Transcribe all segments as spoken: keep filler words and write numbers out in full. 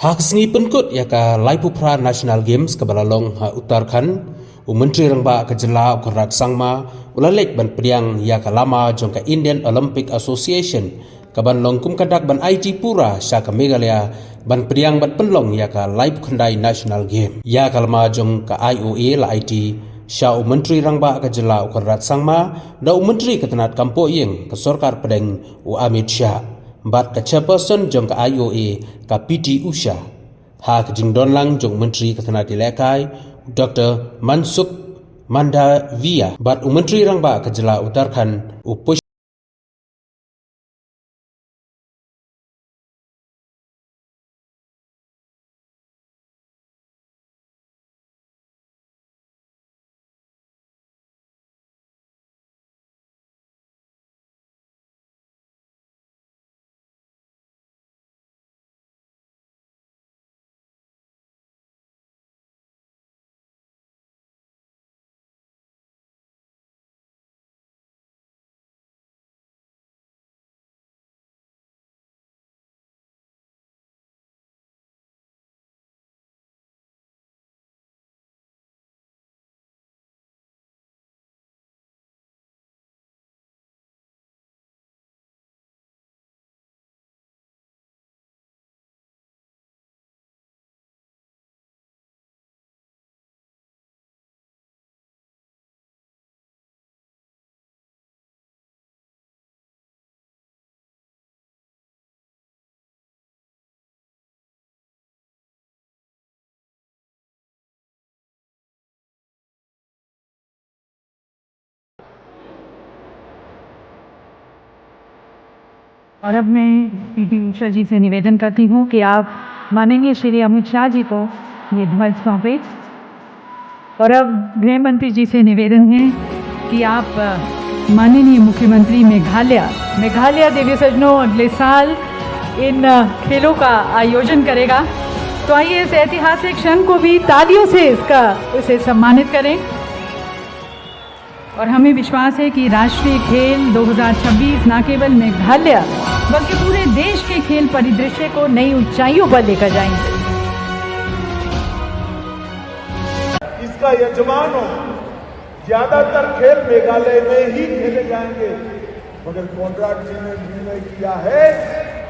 Ha ka sngi pynkut ïa ka laiphew phra National Games kaba la long ha Uttarakhand, u Myntri Rangbah ka jylla u Conrad Sangma u la leit ban pdiang ïa ka lama jong ka Indian Olympic Association, kaban long kum ka dak ban aiti pura sha ka Meghalaya ban pdiang bad pynlong ïa ka laiphew khyndai National Game. Ïa ka lama jong ka I O A la aiti sha u Myntri Rangbah ka jylla u Conrad Sangma, da u Myntri ka tnat kam poh ïing ka Sorkar Pdeng u Amit Shah, bad ka Chairperson jong ka I O A ka P T Usha. Ha ka jingdon lang jong u Myntri ka tnat ïalehkai u Doctor Mansukh Mandaviya bad u Myntri Rangbah ka jylla Uttarakhand u Push और अब मैं पीटी उषा जी से निवेदन करती हूँ कि आप माननीय श्री अमित शाह जी को ये ध्वज सौंपें। और अब गृह मंत्री जी से निवेदन है कि आप, अ, माननीय मुख्यमंत्री मेघालय, मेघालय, देवी सज्जनों, अगले साल इन, अ, खेलों का आयोजन करेगा। तो आइए, इस ऐतिहासिक क्षण को भी तालियों से इसका, इसे सम्मानित करें। और हमें विश्वास है कि राष्ट्रीय खेल दो हज़ार छब्बीस ना केवल मेघालय, बल्कि पूरे देश के खेल परिदृश्य को नई ऊंचाइयों पर लेकर जाएंगे। इसका यजमान हो, ज्यादातर खेल मेघालय में ही खेले जाएंगे, मगर कॉनराड जी ने निर्णय किया है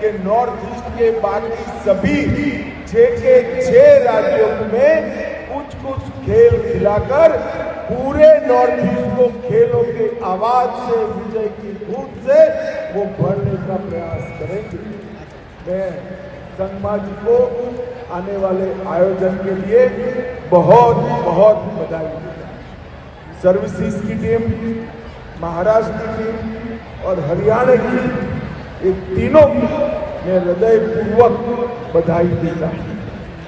कि नॉर्थ ईस्ट के बाकी सभी छह के छह राज्यों में कुछ कुछ खेल खिलाकर पूरे नॉर्थ ईस्ट को खेलों के आवाज से, विजय की धुन से वो भरने का प्रयास करेंगे। मैं संगमा जी को आने वाले आयोजन के लिए बहुत बहुत बधाई देता हूं। सर्विसेज की टीम, महाराष्ट्र की टीम और हरियाणा की टीम, ये तीनों को मैं हृदयपूर्वक बधाई देता हूं।